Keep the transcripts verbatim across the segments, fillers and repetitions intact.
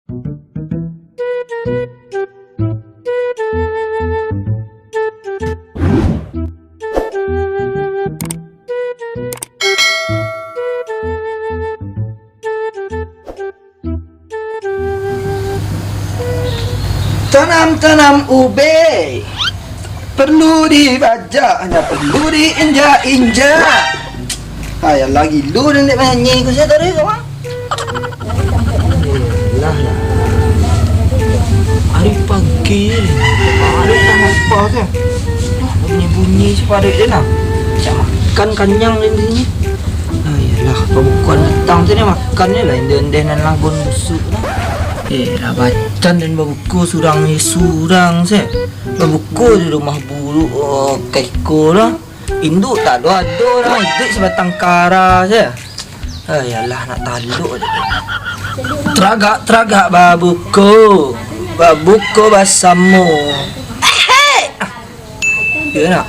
Tanam-tanam ubé, perlu dibajak, hanya perlu diinjak-injak. Ayah lagi lu dan dek manyanyi ko saya tadi, kawan. Lah, lah. Ari pagi ni. Ari tak apa tu. Lah, bunyi-bunyi si paruik dia nah. Siap makan kanyang dia ni. Ah, iyalah, pambukaan petang tu ni makan ni lah, indeh-indeh nan lagon busuk lah. Eh, lah bacan dan babuko surang ni surang se. Babuko di rumah buruk, oh, kaiko lah. Induk tak ado-ado lah, iduik sabatang kara se. Ah, iyalah, nak taluk je. Teragak, teragak babuko. Babuko basamo. Ehe! Iyo nak,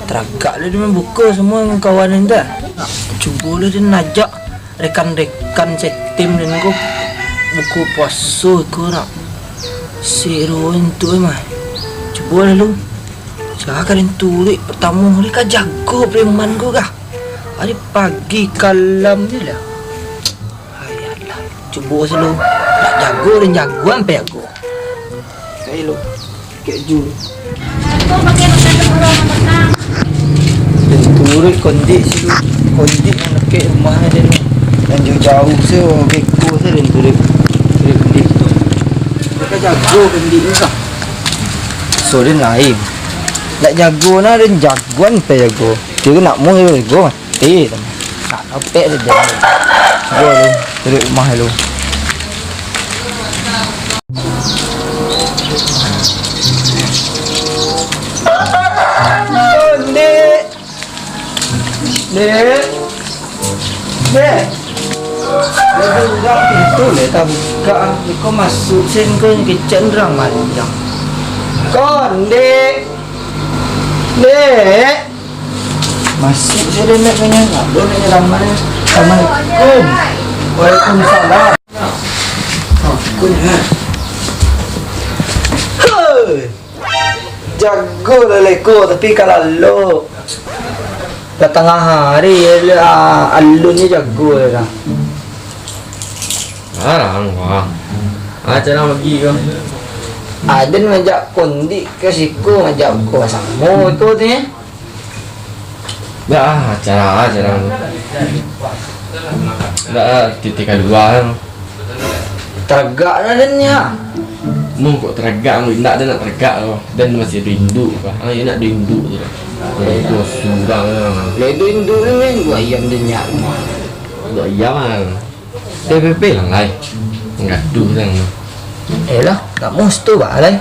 taragak lah di main buko samo kawan nan tu. Nak, cubo lah den ajak rekan-rekan setim den ko buko puaso ko nak. Seru tu mah. Cubo lah lu. Sia ka den turuik partamo kali, ka jago preman ko kah? Ari pagi kalam je lah. Ayalah, cubo selu. Nak jago den jago, ampe jago. Kailo, kek ju. Den turuik kondik situ. Kondik nan dakek rumah den. Nan jauah-jauah se, beko se den turuik. Turuik kondik tu. Mereka jago kondik ni kah? So den lain. Nak jago na den jagoan pe jago. Kiro nak muh jago mah. Eh, nak dapek sajo. Go lu, turuik rumah lu. Dek. Dek. Dek. Dek, urang pintu le tabukak ah. Iko masuak sen ko kecek urang manjang. Kon, Dek. Dek. Masuak sajo den nak tanya. Nak buek nak nyerang mah. Assalamualaikum. Waalaikumsalam. Ampun, ha. Hei. Jago lah leko, tapi ka lalok. Lah tangah hari, lah alun ni jago lah. Arang, wah. Ah, cara bagi ko. Aden majak kondik ka siko, majak ko samo iko tu, eh. Dah, ah, cara, ah, cara. Dah, ah, titik kalua. Taragak lah den, ya. Mun kok taragak, mun indak, den nak taragak ko. Den masih rindu ko. Ah, indak rindu tu. Rindu surang lah. Lah, rindu ni, gua ayam den nyak. Gua ayam lah. P P P lah, lai. Gaduh lah. Eh lah, nak mus tu, Bang, lai.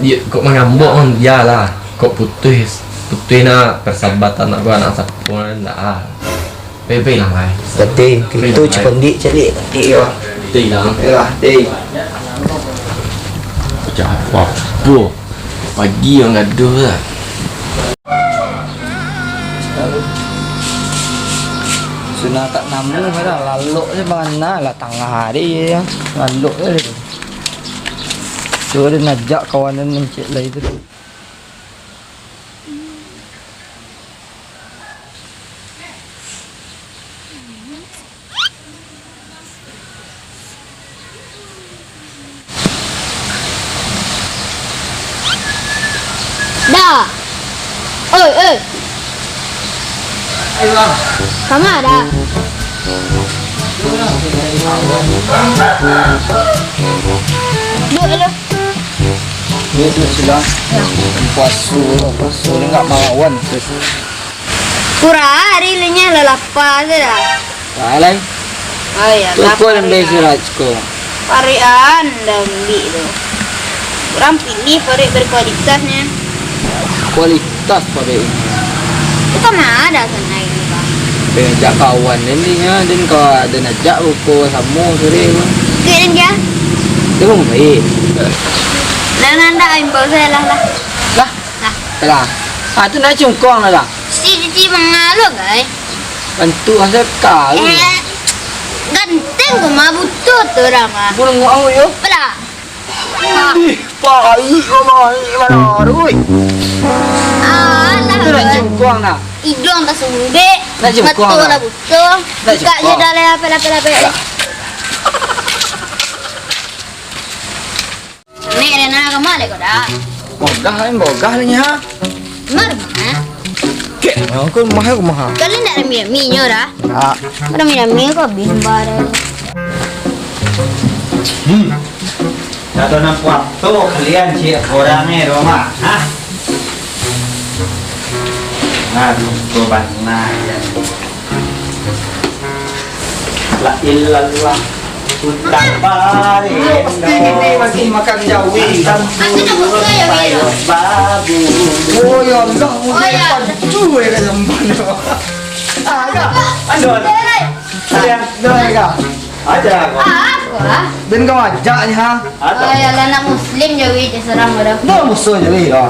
Dia kok mangambok, Bang, dia lah. Kok putus, putus nak persahabatan nak gua, nak sapo, ndak ah. P P P lah, lai. Betul, itu cuma dik calik, dik yo. Betul lah. Yalah, dik. Macam apa? Pagi yang gaduh lah. Sudah tak namu dah, lalok je bana lah tangah hari je. Lalok je tu. Cuba dia najak kawan dia mencik lah itu tu. Da. Oi, oi. Kama, Da? Duduak dulu. Duduak, duduak, silang. Puaso, puaso ni ndak malawan. Kurang ari lenya lah lapa se Da. Lai. Oh iya, tu lapa ko nan ari best lah. Parik an den ambiak tu. Urang pilih parik berkualitasnya. Kualitas parik ini. Itu mah ada sana ini, Bang. Eh, jak kawan ini ya, den ka, den ajak ruko samo sore tu. Oke, den ya. Dia mau baik. Lah, nanda imbau saya lah, lah. Lah. Lah. Lah. Ah, tu nak cungkong lah, lah. Si Cici mengalu, guys. Bantu asa kau. Eh. Ganteng ko mah, butuh tu urang mah. Burung awak yo. Pala. Ih, paik ko mah, ih, mano, rui. Alah. Tu nak jungkuang nak. Iduang tasumbek. Nak jungkuang mato lah. Lah butuh. Nak jungkuang. Buka je dah lah, pala, pala, pala. Nek Rena ka ma lai ko dah? Bogah, lain bogah lai nyo. Mar mah? Kek, aku mah, aku mah. Kalian ndak rami-rami nyo dah? Ah. Rami-rami ko habis bar. Hmm. Dak tahu nan kuato kalian ciek urang eh rumah. Hah? Nah, ko bana ya. La ilallah. Utang barendo. Pasti ni masih makan jawi. Babu. Oh ya Allah, oh ya. Pacu ya kan. Ah, ya. Aduh, aduh. Sayang, dah, dah. Aja aku. Ah, aku ah. Den kau ajak ni, ha? Ada. Oh ya, lah, anak muslim jawi je seram dah. Dah musuh jawi dah.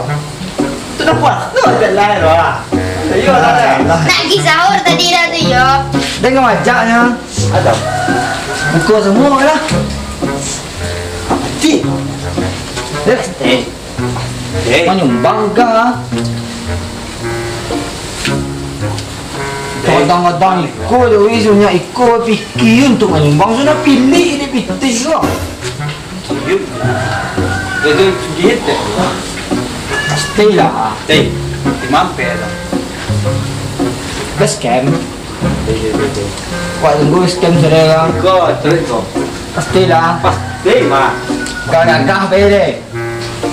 Tu dah puas. Tu dah lah dah. Ayo lah. Nak pergi sahur tadi dah tu yo. Den kau ajak ni, ha? Ada. Buka semua lah. Mati. Eh. Eh. Eh. Manyumbang ka. Kadang-kadang iko je, weh, sunyak iko pikir untuak manyumbang, sudah pilih di pitih ko. Itu, itu duit deh. Pasti lah. Teh, imam pe lah. Best camp. Teh, teh, teh, teh. Wak tunggu best camp sore lah. Iko, terus iko. Pasti lah. Pasti mah. Gagah-gagah pe deh.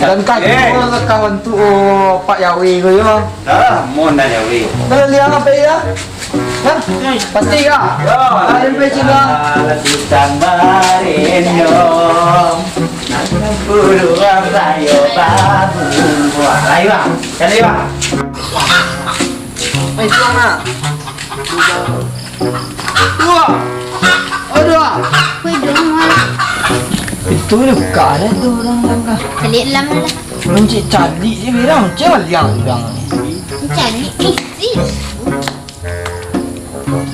Dan kan, eh, kawan tu, oh, Pak Yawi ko yo. Dah, mon dah Yawi. Dah liang apo ya? Hah? Pasti ka? Yo. Ada pecah. Alah, kita barendo. Nak buru apayo babu. Wah, lai, Bang. Cari, Bang. Mai, Bang, nak. Wah! Aduh! Weh, dong, weh. Itu bukan ada tu orang tangga. Calik lam lah. Mencik calik je bilang, cik maliang bilang ni. Calik isi.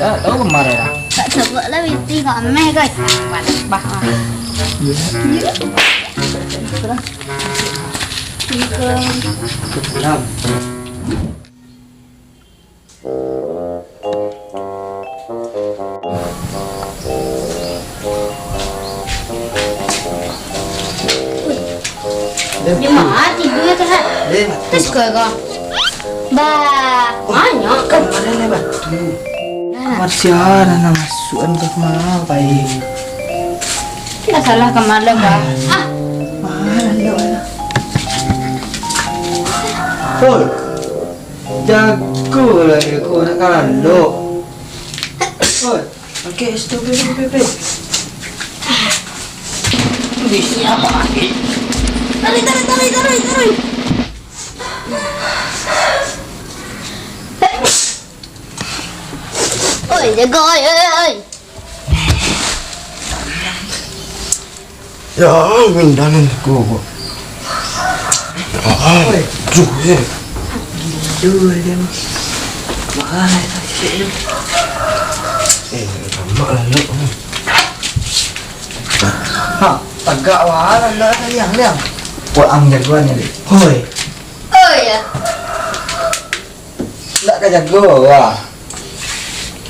Dah tahu kemarin lah. Tak sebut lah, binti kau ameh kau. Bah. Ya. Ya. Terus. Assalamualaikum. Salam. Di ma tidur tu, Nak? Eh, batu. Terus kau, kau? Bah, banyak kan? Kamar ni batu. Nah. Kamar sia, nah, nah, masukan ke kamar, baik. Ndak salah kamar lah, Bah. Ah. Mana, mana? Oi. Jago lah, jago nak kalah lo. Oi, angkek situ, pe, pe, pe, pe. Di siapa lagi? Tarik, tarik, tarik, tarik, tarik. Oi, jago, oi, oi, oi. Ya, mindanan ko. Ah, oi. Juh, eh. Gilo dia. Mahal, eh. Eh, lamak lah, Lok. Ha, tagak wah, lah, lah, liang, liang. Puang jagoan ni, Lok. Hoi. Oh, ya. Ndak ka jago, wah.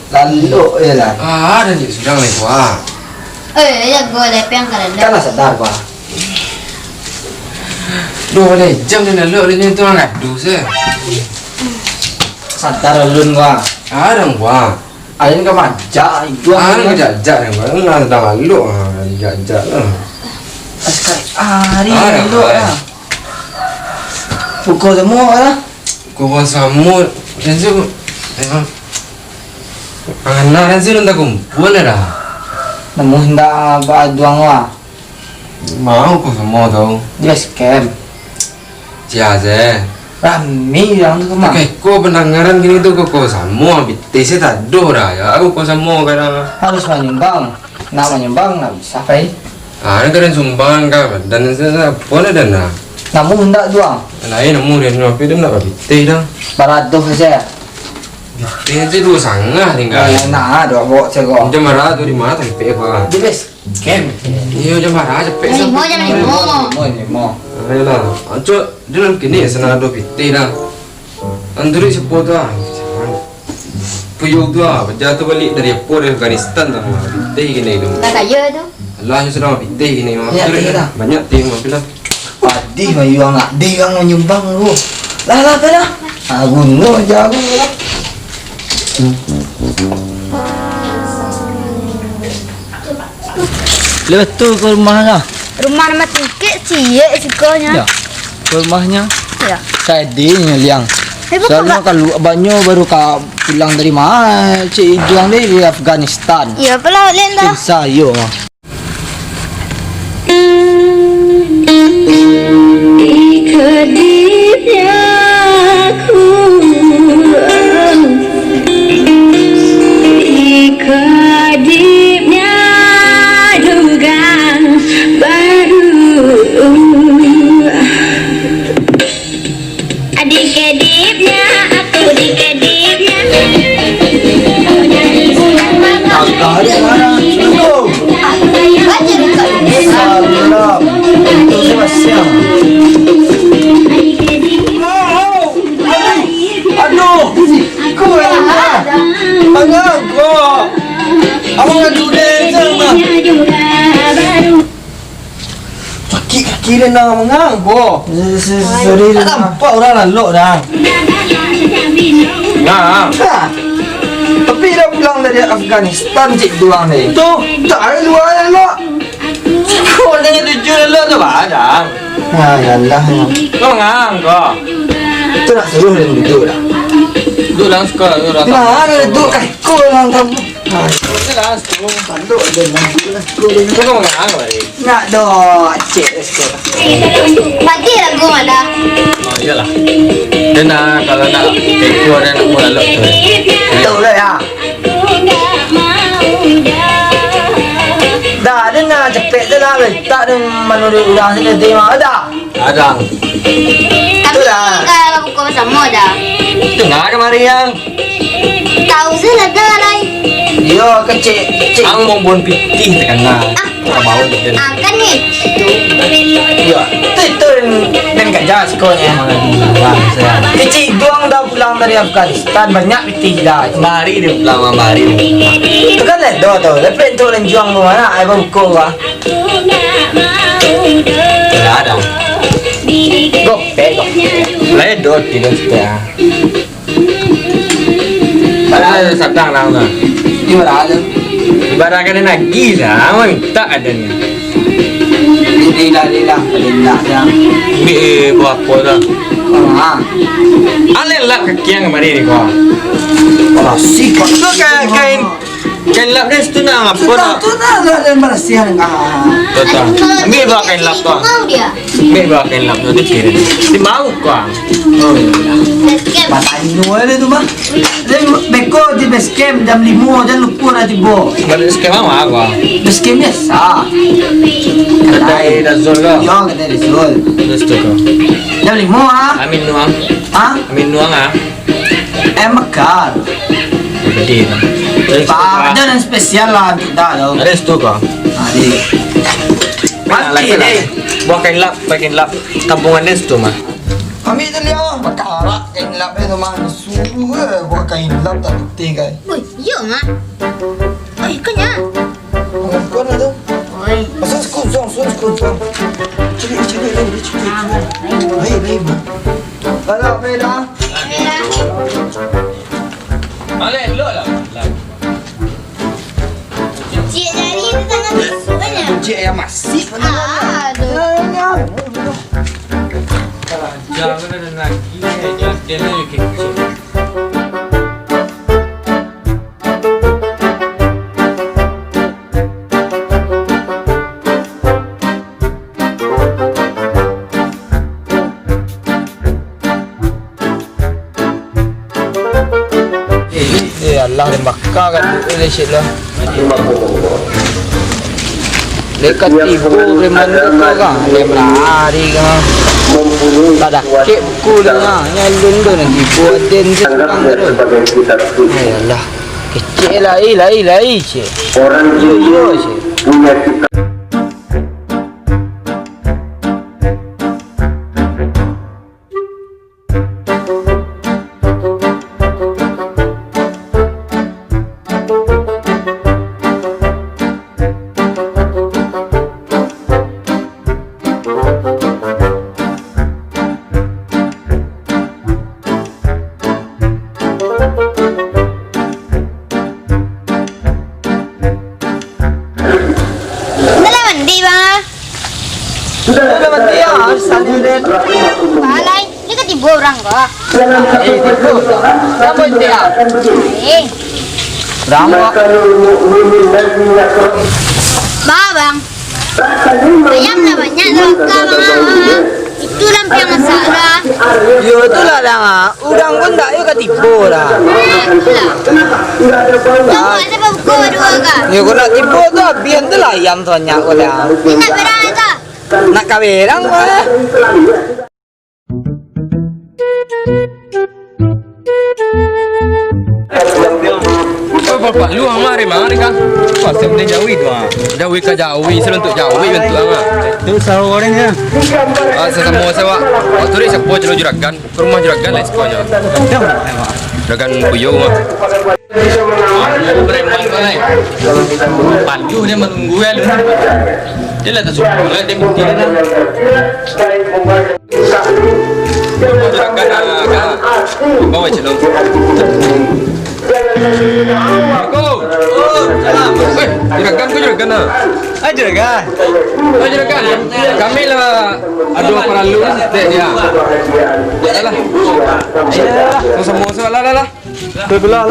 Lalok je lah. Ah, ada je surang ni, wah. Eh, jago lah, piang ka lalok. Kan lah sadar, wah. Duh, boleh jam ni lalok, dia nyentuh orang gaduh se. Sadar alun, wah. Ada, wah. Alun ka majak, itu Ah, alun. Majak-jak ni, wah. Lah sadang lalok, ah, majak-jak lah. Sekali hari Ah, lalok wah. Lah. Pukul semua lah. Kau samo, Renzo, memang. Anak Renzo nan takumpul dah. Namuah indak baaduang lah. Mau kau samo tau. Dia scam. Sia se. Rami bilang tu kemah. Oke, kau pendengaran gini tu kau, kau samo, abih teh se tadoh dah ya. Aku kau samo kadang. Harus manyumbang. Nak manyumbang, nak bisa, Pai. Ah, ni kadang sumbang ka, dan se, se, apo ni dan nah? Namuah indak duang. Lain namuah dia, tapi dia nak babitih dah. Baradoh saja. Ini tu duo sangah tinggal. Oh, nah, duo bawok cegok. Jam bara tu di ma tampek ko? Di base camp. Iyo, jam bara capek. Jam limo, jam limo. Limo, limo. Ayolah. Acok, dalam kini sana ado pitih dah. Andurik siapo tu ah? Puyuh tu ah, baja tu baliak dari apo, dari Afghanistan tu. Pitih kini tu. Dah kayo tu. Alah, nyo sadang pitih kini mah. Banyak pitih dah. Banyak pitih mah, apilah. Padih mah, iyo, angak deh urang manyumbang tu. Lah, lah, apilah. Ah, guno aja aku lah. Lepas tu ka rumah lah. Rumah nama tingkik, ciek sikonyo. Ya. Ka rumahnyo. Ya. Ka adinyo liang. Soalnyo kalau banyo baru ka pulang dari ma, Cik Ijuang dari Afghanistan. Iyo, apolah, Lin, dah. Kinsa, iyo, mah. Adik kedipnya, aku di kedipnya. Agak ada mana? Assalamualaikum. Salam. Itu saya siang. Aduh, kau yang mana? Tangan kau. Abang lagi udah, Bang. Sakik kaki den dah mangang ko. Sorry, tak nampak urang lalok dah. Nah. Tapi dah pulang dari Afghanistan, cik tu urang ni. Tu, tak ada dua lalok. Kau dengan tujuh lalok tu, bah, dah. Ah, yalah. Kau mangang ko. Tu nak suruh dia duduk dah. Duduk dalam sekolah tu, dah. Nah, ada duduk kat sekolah dalam kampung. Nah, jelas tu. Tanduk je lah. Kau mangang ko tadi? Nak doh, cek sekolah. Mati lagu ada. Oh, iyalah. Dia nak, kalau nak keko, dia nak buat lalok tu. Betul lah ya. Dah, dia nak cepek je lah. Tak ada manuruik urang sini, terima dah. Kadang. Tapi kalau buka basamo dah. Tengah kamari yang. Tahu salah dah, Rai. Iyo, kecik, kecik. Ang bonbon pitih takana. Ah. Ka bawah je. Ah, kan ni. Iyo, tu, tu den, den kaja siko nyo. Kecik Ijuang dah pulang dari Afghanistan, banyak pitih dah. Bahari dia pulang, Bang, bahari. Tu kan ledo tu, tapi tu lanjuang tu mana, ai babuko bah. Lah dah. Gopek, gopek. Lah, edo tidur situ ya. Padahal sadang lah, nah. Ibarat tu. Ibarat kan nagih lah, awak minta ada ni. Ini lah, ini lah, ini lah, ya. Ambil buah apa tu? Ah. Alai lap kaki yang kemarin ni, kau. Alah, si kau. Tu kain, kain Kain lap den situ nak apo nak? Tu nah, lah, den barasiahan. Ah. Tuh, tuh. Ambil bawa kain lap tu. Ambil bawa kain lap tu, dia kira. Dia mau kau. Oh, iyo. Batanyo aja tu, bah. Den beko di base camp jam limo, jan lupo dah tibo. Balik base camp apo, apo? Base camp biasa. Kedai Dazul tu. Yo, kedai Dazul. Terus tu kau. Jam limo ah. Amin nuang. Ah? Amin nuang ah. Eh, mekar. Gede tu. Pak, ada yang spesial lah, kita tahu. Ada situ kau. Ada. Mati deh. Buah kain lap, buah kain lap. Tampungan dia situ mah. Kami tu lihat, mekar. Kain lap dia tu mah. Suruh eh, buah kain lap tak putih kan. Ui, iyo mah. Ui, kenyang. Pengakuan lah tu. Oi. Asal sekujang, asal sekujang. Cili, cili, cili, cili, cili. Baik, baik, baik. Kalau beda. Balik dulu lah. Cik jari tu tangan masuk kan ya? Cik yang masih. Ah, aduh. Jangan ada lagi, jangan ada lagi. Eh, alah, den baka ka tu, eh, lecet lah. Dek ka tibo preman tu ka, dek lari ka. Tadakek buku dia ka, nyalun tu nan tibo aden tu surang tu. Ayalah. Kecek lai, lai, lai, cek. Iyo, iyo, cek. Udah lah mandi, Bang. Udah mandi, ya, harus salin, Den. Alai, ini kan tibo urang ko. Eh, tibo. Siapa itu, ya? Eh. Urang ko. Ba, Bang. Ayam lah banyak tu, Bang, ah. Itu lampiang masak dah. Yo, itulah, Dang, ah. Urang pun ndak yo ka tibo lah. Yo, kok nak tibo tu, abihan tu lah ayam tu banyak ko lah. Nak berang itu. Nak ka berang ko lah. Oh, bapak lu ang mari, mari kah? Pasal dia jauh itu, ah. Jauh ka jauh, seluntuk jauh bentuk ang, ah. Itu sahur goreng ya. Ah, sesamo sewa. Waktu dia sepo celo juragan. Ke rumah juragan lah sekolah. Juragan Buyung mah. Paluh dia menunggu ya lu. Dia lah tak suka lah, dia mungkin lah. Juragan, ah, kak. Bawa celok. Assalamualaikum. Oh, salam. Eh, juragan, kau juragan lah. Ah, juragan. Ah, juragan. Kami lah ada paralu ni, Tek, ya. Alah. Sama-sama, lah, lah, lah. Betul lah.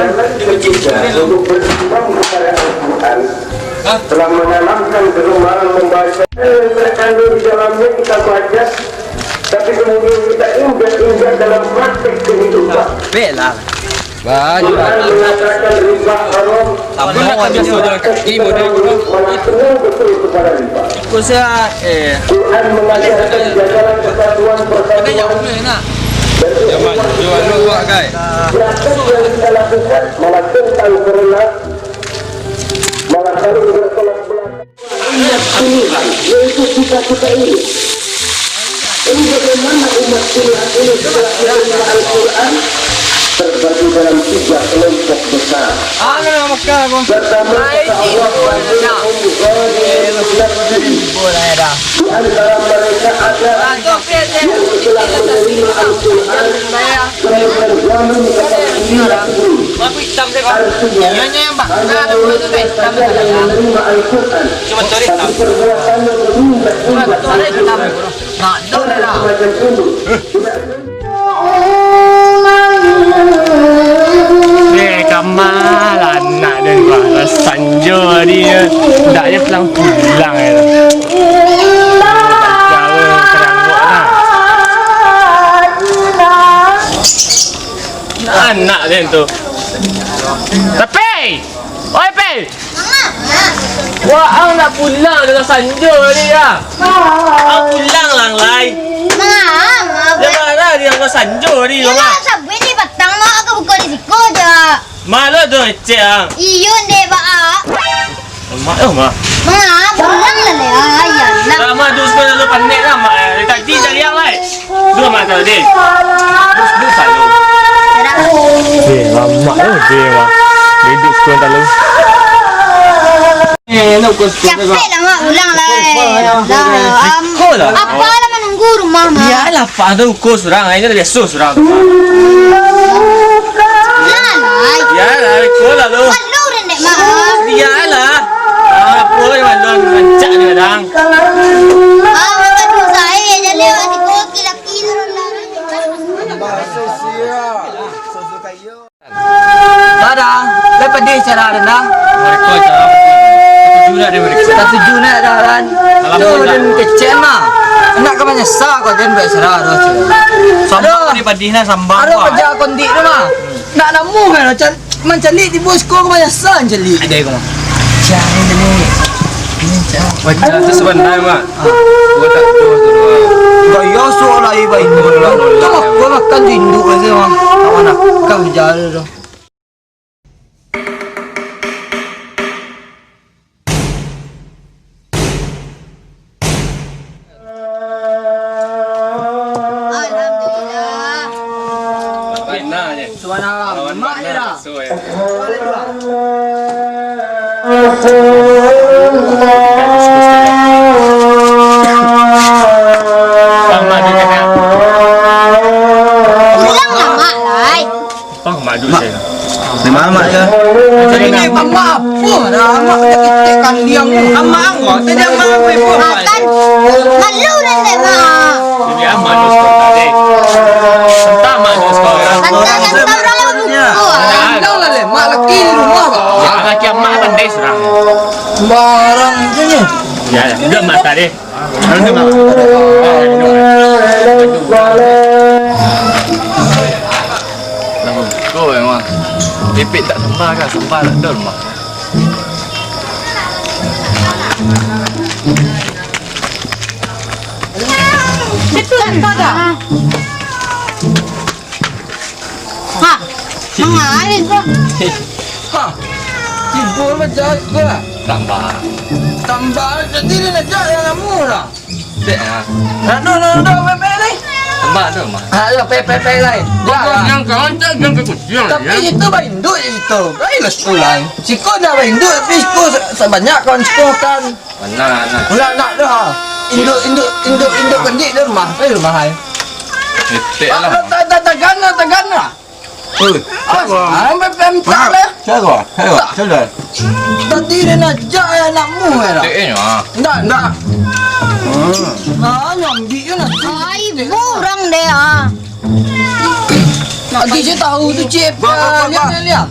Telah menanamkan kegemaran membaca, terkandung di dalamnya kita baca, tapi kemudian kita injak-injak dalam praktek kehidupan. Bela. Baju. Quran mengatakan riba haram. Apa nak biasa jalan kaki model tu? Malah senang betul kepada riba. Kau siap, eh. Quran mengajarkan jajaran persatuan, persatuan. Zaman jual lu buat, guys. Praktek yang kita lakukan malah tentang corona, malah saling bertolak belakang. Umat pilihan, yaitu kita-kita ini. Ini bagaimana umat pilihan ini setelah menerima Al-Quran terbagi dalam tiga kelompok besar. Pertama, kata Allah, di antara mereka ada yang setelah menerima Al-Quran, Eh, kama lah anak dia, Pak. Sanjo hari ni. Ndak je pulang-pulang je. Jauh terangkok lah. Anak dia tu. Tapi, oi, Pe! Wah, ang nak pulang dengan sanjo ni ya. Ang pulang lang lai. Yang mana dia dengan sanjo ni, Mak? Sabun ni patang, Mak, aku buka di siko je. Malu tu, cek ang. Iyo, ndek, Mak. Mak, oh, Mak. Mak, pulang lah, Mak. Ayah, nak. Lama tu, sekolah lu panik lah, Mak. Tadi cari ang lai. Duh, mak tahu deh. Duh, duh, salu. Eh, lamak tu, deh, wah. Duduk sekolah talu. Eh, nak kau sekolah. Capek lah, Mak. Ulang lah, eh. Lah, am, apa lah menunggu rumah, Mak? Iyalah, Pak, ada ukur surang. Ini dah biasa surang. Ulang lah, eh. Iyalah, sekolah lu. Malu rendek, Mak. Iyalah. Apa yang malu rancak ni kadang. Ah, makan dulu, saya jadi awak di koki lah. Dah, lai padih cara den dah. Mereka cara setuju nak dia mereka. Setuju nak dah, kan? Tu den kecek mah. Nak ka manyasa kau den buat sara tu. Sambang ni padih nah, sambang. Aduh, kerja kondik tu mah. Nak namu kan, macam mancalik di bos kau, ka manyasa mancalik. Ada kau mah. Cari dulu. Baca tu sabana, Mak. Gua tak tahu tu, Mak. Gaya soal air baik. Nolak, nolak. Cuma gua makan di induk aja, Mak. Kawan aku kah jari tu. Alhamdulillah. Subhanallah. Mak, ya. Pulang lah, Mak, lai. Pang madu saya. Memang amak je. Jadi ni amak apa dah? Amak tak kitik kandiang. Amak anggo, tadi amak apa ibu? Makan. Malu nan dek, Mak. Jadi amak tu sekolah tadi. Entah amak tu sekolah. Entah, entah orang lain buku, ah. Entah lah, leh. Mak laki di rumah, Pak. Ya, laki amak pandai serang. Sembarang je ni. Ya, ya. Udah mata deh. Kau memang pipik tak sambal kan, sambal tak ada rumah. Itu tak ada. Ha, mangalir ko. Ha, tibo lah jahit ko lah. Tambah. Tambah, jadi dia nak jahit yang lama lah. Dek, ah. Nak, no, no, no, pe, pe, lai. Tambah tu, mah. Ha, yo, pe, pe, pe, lai. Jangan kawan, jangan ke kucing. Tapi itu bainduk je itu. Lain lah situ, lai. Siko dah bainduk, tapi siko sa-, sabanyak kawan siko kan. Mana, mana? Nak, nak dah. Induk, induk, induk, induk kendik di rumah. Di rumah, hai. Etek lah. Tak, tak, tak, tak gana, tak gana. Oi, ah, sampai pempak lah. Cakap, cakap, cakap. Tadi dia nak jak ya anakmu, ya, dah. Etek, eh, ah. Ndak, ndak. Hmm. Ah, nyambi je nak. Ai, burang deh, ah. Lagi je tahu tu, Cip. Bah, bah, bah, bah. Lihat, lihat, lihat.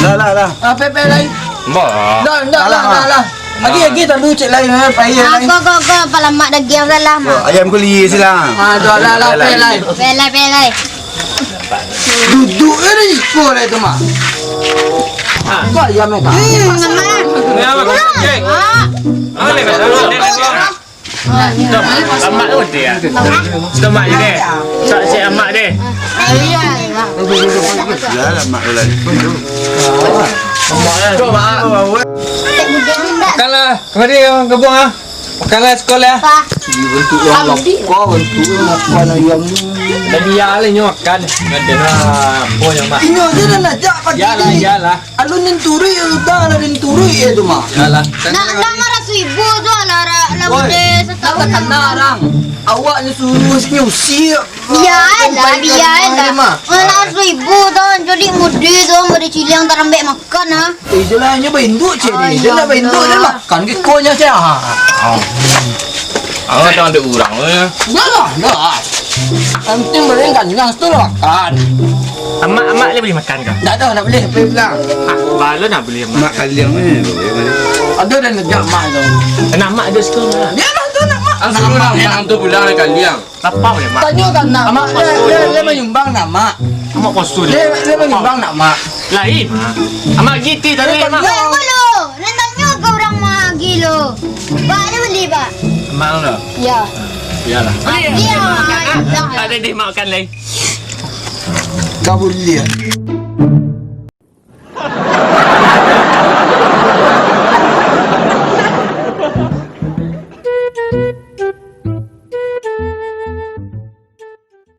Lah, lah, lah. Ah, pe, pe, lai. Bah. Dah, dah, lah, lah, lah. Lagi, lagi, tandu cek lai, eh, pai, ah, lai. Ko, ko, ko, palamak dagiang salah, Mak. Ayam kuli silang. Ah, tu, lah, lah, pe, lai. Pe, lai, pe, lai. Duduk je di iko lai tu, Mak. Ko ayam, eh, Kak? Hmm, Mak. Ni apa, Kak? Cek. Ah. Apa ni, Kak? Amak tu deh, ya. Sudah mak je deh. Sak, cek amak deh. Yalah, mak tu lah. Amak lah. Makanlah, kemari, kabuang, ah. Makanlah, sekolah. Bentuk yang lapar, bentuk yang makan ayam ni. Dah biar lah nyo makan. Ada lah, apa yang mak. Inyo je dah nak jak pagi ni. Yalah, yalah. Alun den turuik, udah lah den turuik je tu mah. Yalah. Nak, nak marah seribu tu lah, lah. Woi, boleh setahun tak kenal lah. Orang. Awak ni suruh nyusi. Biar lah, biar lah. Nak seribu tu, jadi muda tu, muda ciliang tarambek makan, ah. Eh, je lah, nyo bainduk, cik, ni. Dia nak bainduk, dia makan ke konyol, cik. Ah. Awak dah ada urang, eh. Dah lah, dah. Yang penting boleh kanyang, situ lah makan. Amak, amak dia boleh makan kah? Tak ada, tak boleh, boleh pulang. Ah, bala nak boleh, amak. Mak kalian ni, boleh, boleh. Ada dah nak jak mak tu. Anak mak ada sekolah. Biarlah tu anak mak. Ah, suruh nak mak tu pulang dari kalian. Lapar boleh, mak. Tanyakan nak mak. Dia, dia, dia menyumbang nak mak. Amak kosong. Dia, dia menyumbang nak mak. Lain, mak. Amak giti tadi, mak. Mak, mak. Nak tanya ke orang mak gilo. Pak, ada beli, Pak? Mak lo? Ya. Iyalah. Iya, Mak. Ada deh makan lain. Kau boleh.